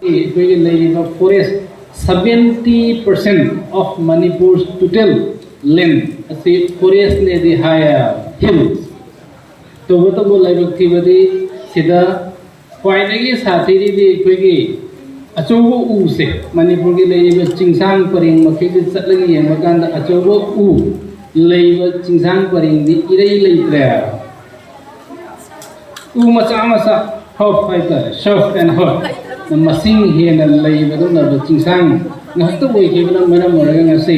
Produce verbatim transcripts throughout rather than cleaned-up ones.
ꯑꯩꯈꯣꯏꯒꯤ ꯂꯩꯔꯤꯕ forest, seventy percent of Manipur's total land ꯑꯁꯤ forestꯅꯦꯗꯤ ꯍꯥꯏ, hills꯫ ꯇꯧꯕꯇꯕꯨ ꯂꯥꯏꯕꯛ ꯊꯤꯕꯗꯤ ꯁꯤꯗ ꯈ꯭ꯋꯥꯏꯗꯒꯤ ꯁꯥꯊꯤꯔꯤꯗꯤ ꯑꯩꯈꯣꯏꯒꯤ ꯑꯆꯧꯕ ꯎꯁꯦ, ꯃꯅꯤꯄꯨꯔꯒꯤ ꯂꯩꯔꯤꯕ ꯆꯤꯡꯁꯥꯡ ꯄꯔꯦꯡ ꯃꯈꯩꯁꯦ ꯆꯠꯂꯒ ꯌꯦꯡꯕ ꯀꯥꯟꯗ ꯑꯆꯧꯕ ꯎ ꯂꯩꯕ ꯆꯤꯡꯁꯥꯡ ꯄꯔꯦꯡꯗꯤ ꯏꯔꯩ ꯂꯩꯇ꯭ꯔꯦ꯫ ꯎ ꯃꯆꯥ ꯃꯆꯥ, ꯍꯔꯕ ꯍꯥꯏꯇꯥꯔꯦ, shrub and herb ꯅ ꯃꯁꯤꯡ ꯍꯦꯟꯅ ꯂꯩꯕꯗꯧꯅ ꯆꯤꯡꯁꯥꯡ ꯉꯥꯛꯇ ꯑꯣꯏꯈꯤꯕꯅ ꯃꯔꯝ ꯑꯣꯏꯔꯒ ꯉꯁꯤ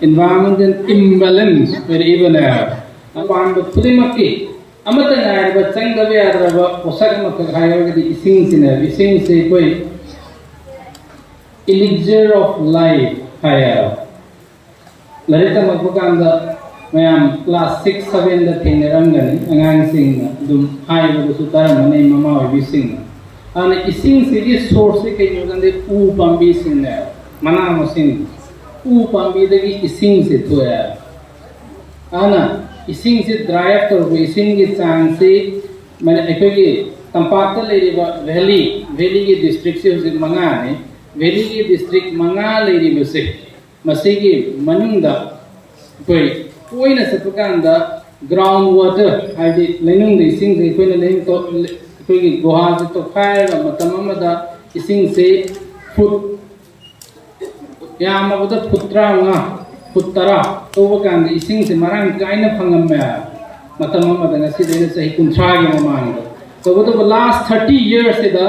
environmental imbalance ꯑꯣꯏꯔꯛꯏꯕꯅꯦ꯫ ꯑꯄꯥꯝꯕ ꯈꯨꯗꯤꯡꯃꯛꯀꯤ ꯑꯃꯠꯇ ꯉꯥꯏꯔꯕ ꯆꯪꯗꯕ ꯌꯥꯗ꯭ꯔꯕ ꯄꯣꯠꯁꯛ ꯑꯃꯈꯛ ꯍꯥꯏꯔꯒꯗꯤ ꯏꯁꯤꯡꯁꯤꯅꯦ꯫ ꯏꯁꯤꯡꯁꯤ ꯑꯩꯈꯣꯏ elixir of life ꯍꯥꯏꯌꯦꯕ꯫ ꯂꯥꯏꯔꯤꯛ ꯇꯝꯃꯛꯄ ꯀꯥꯟꯗ ꯃꯌꯥꯝ class six sevenꯗ ꯊꯦꯡꯅꯔꯝꯒꯅꯤ, ꯑꯉꯥꯡꯁꯤꯡꯅ ꯑꯗꯨꯝ ꯍꯥꯏꯕꯗꯁꯨ ꯇꯥꯔꯝꯒꯅꯤ ꯃꯃꯥ ꯑꯣꯏꯕꯤꯁꯤꯡꯅ꯫ ꯑꯗꯨꯅ ꯏꯁꯤꯡꯁꯤꯒꯤ sourceꯁꯤ ꯀꯩꯅꯣ ꯈꯪꯗꯦ, ꯎ ꯄꯥꯝꯕꯤꯁꯤꯡꯅꯦ, ꯃꯅꯥ ꯃꯁꯤꯡ, ꯎ ꯄꯥꯝꯕꯤꯗꯒꯤ ꯏꯁꯤꯡꯁꯦ ꯊꯣꯛꯑꯦ꯫ ꯑꯗꯨꯅ ꯏꯁꯤꯡꯁꯤ dry up ꯇꯧꯔꯛꯄ, ꯏꯁꯤꯡꯒꯤ ꯆꯥꯡꯁꯤ ꯃꯅꯤ-, ꯑꯩꯈꯣꯏꯒꯤ ꯇꯝꯄꯥꯛꯇ ꯂꯩꯔꯤꯕ valley, valleyꯒꯤ districtꯁꯤ ꯍꯧꯖꯤꯛ ꯃꯉꯥꯅꯤ꯫ Valleyꯒꯤ district ꯃꯉꯥ ꯂꯩꯔꯤꯕꯁꯦ, ꯃꯁꯤꯒꯤ ꯃꯅꯨꯡꯗ ꯑꯩꯈꯣꯏ ꯇꯣꯏꯅ ꯆꯠꯄ ꯀꯥꯟꯗ ground water, ꯍꯥꯏꯗꯤ ꯂꯩꯅꯨꯡꯗ ꯏꯁꯤꯡꯁꯦ ꯑꯩꯈꯣꯏꯅ ꯂꯩꯅꯨꯡ ꯇꯣ-, ꯑꯩꯈꯣꯏꯒꯤ ꯒꯨꯍꯥꯁꯦ ꯇꯣꯈꯥꯏꯔꯒ ꯃꯇꯝ ꯑꯃꯗ ꯏꯁꯤꯡꯁꯦ foot, ꯌꯥꯝꯃꯕꯗ foot ꯇꯔꯥꯃꯉꯥ, foot ꯇꯔꯥ ꯇꯧꯕ ꯀꯥꯟꯗ ꯏꯁꯤꯡꯁꯦ ꯃꯔꯥꯡ ꯀꯥꯏꯅ ꯐꯪꯉꯝꯃꯦ꯫ ꯃꯇꯝ ꯑꯃꯗ, ꯉꯁꯤꯗꯩꯅ ꯆꯍꯤ ꯀꯨꯟꯊ꯭ꯔꯥꯒꯤ ꯃꯃꯥꯡꯗ꯫ ꯇꯧꯕꯇꯕꯨ last thirty yearsꯁꯤꯗ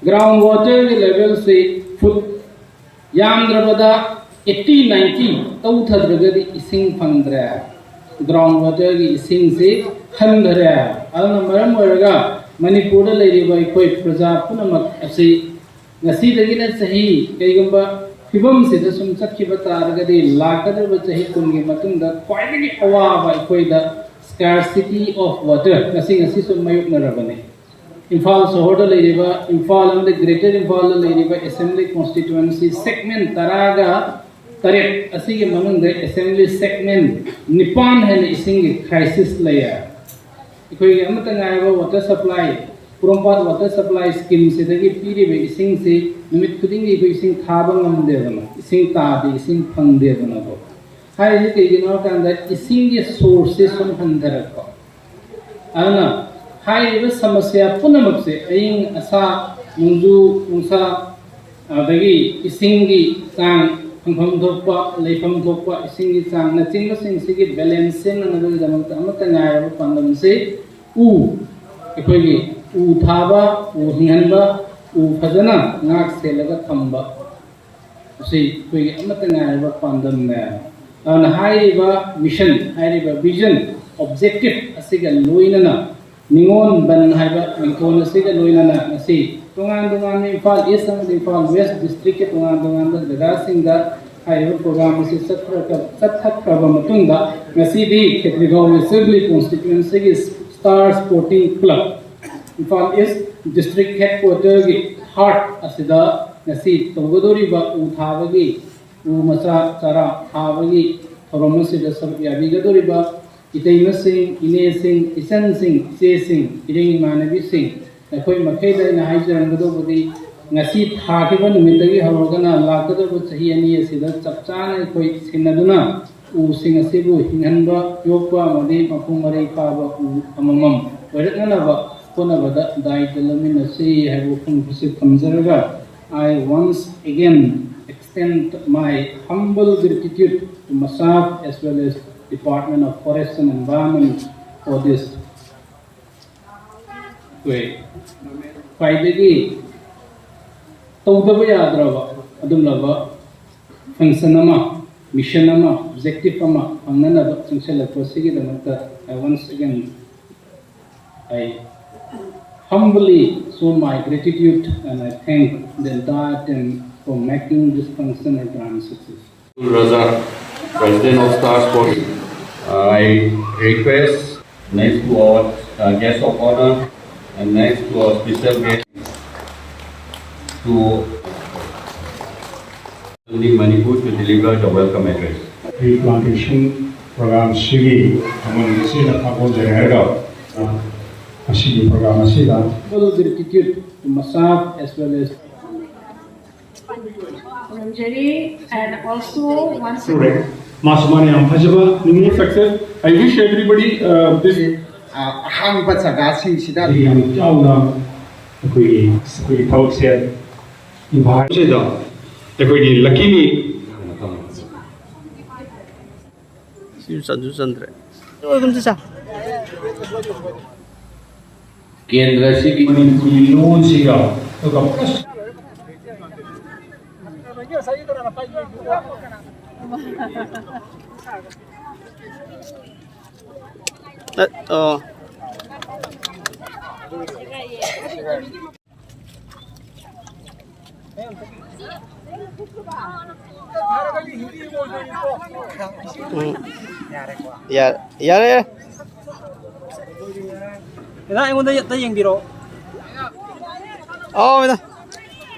ground waterꯒꯤ levelꯁꯤ foot ꯌꯥꯝꯗ꯭ꯔꯕꯗ eighty ninety ꯇꯧꯊꯗ꯭ꯔꯒꯗꯤ ꯏꯁꯤꯡ ꯐꯪꯗ꯭ꯔꯦ꯫ Ground waterꯒꯤ ꯏꯁꯤꯡꯁꯤ ꯍꯟꯊꯔꯦ꯫ ꯑꯗꯨꯅ ꯃꯔꯝ ꯑꯣꯏꯔꯒ ꯃꯅꯤꯄꯨꯔꯗ ꯂꯩꯔꯤꯕ ꯑꯩꯈꯣꯏ ꯄ꯭ꯔꯖꯥ ꯄꯨꯝꯅꯃꯛ ꯑꯁꯤ ꯉꯁꯤꯗꯒꯤꯅ ꯆꯍꯤ, ꯀꯩꯒꯨꯝꯕ ꯐꯤꯕꯝꯁꯤꯗ ꯁꯨꯝ ꯆꯠꯈꯤꯕ ꯇꯥꯔꯒꯗꯤ, ꯂꯥꯛꯀꯗꯧꯔꯤꯕ ꯆꯍꯤ ꯀꯨꯟꯒꯤ ꯃꯇꯨꯡꯗ ꯈ꯭ꯋꯥꯏꯗꯒꯤ ꯑꯋꯥꯕ ꯑꯩꯈꯣꯏꯗ scarcity of water, ꯉꯁꯤ, ꯉꯁꯤ ꯁꯨꯝ ꯃꯥꯌꯣꯛꯅꯔꯕꯅꯤ꯫ ꯏꯝꯐꯥꯜ ꯁꯍꯔꯗ ꯂꯩꯔꯤꯕ, ꯏꯝꯐꯥꯜ ꯑꯃꯗꯤ Greater ꯏꯝꯐꯥꯜꯗ ꯂꯩꯔꯤꯕ assembly constituency segment ꯇꯔꯥꯒ ꯇꯔꯦꯠ ꯑꯁꯤꯒꯤ ꯃꯅꯨꯡꯗ assembly segment ꯅꯤꯄꯥꯟ ꯍꯦꯟꯅ ꯏꯁꯤꯡꯒꯤ crisis ꯂꯩꯌꯦ꯫ ꯑꯩꯈꯣꯏꯒꯤ ꯑꯃꯠꯇ ꯉꯥꯏꯔꯕ water supply ꯄꯣꯔꯣꯝꯄꯥꯠ ꯋꯥꯇꯔ ꯁꯄ꯭ꯂꯥꯏ ꯁ꯭ꯀꯤꯝꯁꯤꯗꯒꯤ ꯄꯤꯔꯤꯕ ꯏꯁꯤꯡꯁꯤ ꯅꯨꯃꯤꯠ ꯈꯨꯗꯤꯡꯒꯤ ꯑꯩꯈꯣꯏ ꯏꯁꯤꯡ ꯊꯥꯕ ꯉꯝꯗꯦꯗꯅ, ꯏꯁꯤꯡ ꯇꯥꯗꯦ, ꯏꯁꯤꯡ ꯐꯪꯗꯦꯗꯅꯀꯣ꯫ ꯍꯥꯏꯔꯤꯁꯤ ꯀꯩꯒꯤꯅꯣ ꯍꯥꯏ ꯀꯥꯟꯗ ꯏꯁꯤꯡꯒꯤ ꯁꯣꯔꯁꯁꯦ ꯁꯨꯝ ꯍꯟꯊꯔꯛꯄ꯫ ꯑꯗꯨꯅ ꯍꯥꯏꯔꯤꯕ ꯁꯃꯁ꯭ꯌꯥ ꯄꯨꯝꯅꯃꯛꯁꯦ, ꯑꯏꯪ ꯑꯁꯥ, ꯅꯣꯡꯖꯨ ꯅꯨꯡꯁꯥ, ꯑꯗꯒꯤ ꯏꯁꯤꯡꯒꯤ ꯆꯥꯡ, ꯐꯪꯐꯝ ꯊꯣꯛꯄ, ꯂꯩꯐꯝ ꯊꯣꯛꯄ ꯏꯁꯤꯡꯒꯤ ꯆꯥꯡꯅꯆꯤꯡꯕꯁꯤꯡꯁꯤꯒꯤ ꯕꯦꯂꯦꯟꯁ ꯁꯦꯝꯅꯅꯕꯒꯤꯗꯃꯛꯇ ꯑꯃꯠꯇ ꯉꯥꯏꯔꯕ ꯄꯥꯟꯗꯝꯁꯤ ꯎ, ꯑꯩꯈꯣꯏꯒꯤ ꯎ ꯊꯥꯕ, ꯎ ꯍꯤꯡꯍꯟꯕ, ꯎ ꯐꯖꯅ ꯉꯥꯛ ꯁꯦꯜꯂꯒ ꯊꯝꯕ, ꯑꯁꯤ ꯑꯩꯈꯣꯏꯒꯤ ꯑꯃꯠꯇ ꯉꯥꯏꯔꯕ ꯄꯥꯟꯗꯝꯅꯦ꯫ ꯑꯗꯨꯅ ꯍꯥꯏꯔꯤꯕ mission, ꯍꯥꯏꯔꯤꯕ vision, objective ꯑꯁꯤꯒ ꯂꯣꯏꯅꯅ ꯅꯤꯉꯣꯜ ꯕꯟ ꯍꯥꯏꯕ ꯃꯤꯡꯊꯣꯟ ꯑꯁꯤꯒ ꯂꯣꯏꯅꯅ ꯉꯁꯤ ꯇꯣꯉꯥꯟ ꯇꯣꯉꯥꯟꯕ ꯏꯝꯐꯥꯜ ꯏꯁ ꯑꯃꯗꯤ ꯏꯝꯐꯥꯜ ꯋꯦꯁ ꯗꯤꯁꯇ꯭ꯔꯤꯛꯀꯤ ꯇꯣꯉꯥꯟ ꯇꯣꯉꯥꯟꯕ ꯖꯒꯥꯁꯤꯡꯗ ꯍꯥꯏꯔꯤꯕ ꯄ꯭ꯔꯣꯒ꯭ꯔꯥꯝ ꯑꯁꯤ ꯆꯠꯊꯔꯛ-, ꯆꯠꯊꯈ꯭ꯔꯕ ꯃꯇꯨꯡꯗ ꯉꯁꯤꯗꯤ ꯈꯦꯇ꯭ꯔꯤꯒꯥꯎ ꯑꯦꯁꯦꯝꯕ꯭ꯂꯤ ꯀꯣꯟꯁꯇꯤꯇ꯭ꯋꯦꯟꯁꯤꯒꯤ star sporting club Imphal east district ꯍꯦꯗꯀ꯭ꯋꯥꯇꯔꯒꯤ ꯍꯥꯔꯠ ꯑꯁꯤꯗ ꯉꯁꯤ ꯇꯧꯒꯗꯧꯔꯤꯕ ꯎ ꯊꯥꯕꯒꯤ, ꯎ ꯃꯆꯥ ꯆꯥꯔꯥ ꯊꯥꯕꯒꯤ ꯊꯧꯔꯝ ꯑꯁꯤꯗ ꯁꯔꯨꯛ ꯌꯥꯕꯤꯒꯗꯧꯔꯤꯕ ꯏꯇꯩꯃꯁꯤꯡ, ꯏꯅꯦꯁꯤꯡ, ꯏꯆꯟꯁꯤꯡ, ꯏꯆꯦꯁꯤꯡ, ꯏꯔꯤꯡ ꯏꯃꯥꯟꯅꯕꯤꯁꯤꯡ, ꯅꯈꯣꯏ ꯃꯈꯩꯗ ꯑꯩꯅ ꯍꯥꯏꯖꯔꯝꯒꯗꯧꯕꯗꯤ ꯉꯁꯤ ꯊꯥꯈꯤꯕ ꯅꯨꯃꯤꯠꯇꯒꯤ ꯍꯧꯔꯒꯅ ꯂꯥꯛꯀꯗꯧꯕ ꯆꯍꯤ ꯑꯅꯤ ꯑꯁꯤꯗ ꯆꯞ ꯆꯥꯅ ꯑꯩꯈꯣꯏ ꯁꯤꯟꯅꯗꯨꯅ ꯎꯁꯤꯡ ꯑꯁꯤꯕꯨ ꯍꯤꯡꯍꯟꯕ, ꯌꯣꯛꯄ ꯑꯃꯗꯤ ꯃꯄꯨꯡ ꯃꯔꯩ ꯐꯥꯕ ꯎ ꯑꯃꯃꯝ ꯑꯣꯏꯔꯛꯅꯅꯕ ꯍꯣꯠꯅꯕꯗ ꯗꯥꯏꯇ ꯂꯧꯃꯤꯟꯅꯁꯤ ꯍꯥꯏꯕ ꯋꯥꯐꯝ ꯑꯁꯤ ꯊꯝꯖꯔꯒ, I once again extend my humble gratitude to MASAF as well as Department of Forest and Environment for this ꯑꯩꯈꯣꯏ ꯈ꯭ꯋꯥꯏꯗꯒꯤ ꯇꯧꯗꯕ ꯌꯥꯗ꯭ꯔꯕ ꯑꯗꯨꯒꯨꯝꯂꯕ function ꯑꯃ, mission ꯑꯃ, objective ꯑꯃ ꯐꯪꯅꯅꯕ ꯆꯪꯁꯤꯜꯂꯛꯄ ꯑꯁꯤꯒꯤꯗꯃꯛꯇ I once again, I humbly show my gratitude and I thank the entire team for making this function a grand success. Razak, President of Star Sports. Uh, I request next to our, uh, guest of honor and next to our special guest to Manipur to deliver the welcome address. Tree plantation program ꯁꯤꯒꯤ ꯊꯧꯔꯝ ꯑꯁꯤꯗ ꯊꯥꯒꯣꯟꯖꯔꯤ ꯍꯥꯏꯔꯒ, ꯑ, ꯃꯁꯤꯒꯤ programme ꯑꯁꯤꯗ All of gratitude to Masaf as well as Manjari and also once ꯁꯨꯔꯦ꯫ ꯃꯥꯁꯨ ꯃꯥꯅ ꯌꯥꯝ ꯐꯖꯕ ꯅꯤꯉꯣꯜ success. I wish everybody, uh, this ꯑꯍꯥꯡꯕ ꯖꯒꯥꯁꯤꯡꯁꯤꯗ ꯌꯥꯝ ꯆꯥꯎꯅ ꯑꯩꯈꯣꯏꯒꯤ ꯑꯩꯈꯣꯏꯒꯤ ꯊꯕꯛꯁꯦ ꯏꯝꯐꯥꯜꯁꯤꯗ ꯑꯩꯈꯣꯏꯒꯤ ꯂꯛꯀꯤꯅꯤ꯫ ꯁꯤꯁꯨ ꯆꯟꯁꯨ ꯆꯟꯗ꯭ꯔꯦ꯫ ꯑꯣꯏꯒꯨꯝꯁꯤ ꯁꯥ꯫ ꯀꯦꯟꯗ꯭ꯔꯁꯤꯒꯤ ꯃꯅꯤꯄꯨꯔꯤ ꯂꯣꯟꯁꯤꯒ ꯑꯗꯨꯒ plus ꯑ, ꯑꯣ꯫ ꯎꯝ꯫ ꯌꯥꯔꯦ, ꯌꯥꯔꯦ, ꯌꯥꯔꯦ꯫ ꯃꯦꯗꯥꯝ, ꯑꯩꯉꯣꯟꯗ ꯑꯝꯇ ꯌꯦꯡꯕꯤꯔꯛꯑꯣ꯫ ꯑꯥꯎ, ꯃꯦꯗꯥꯝ꯫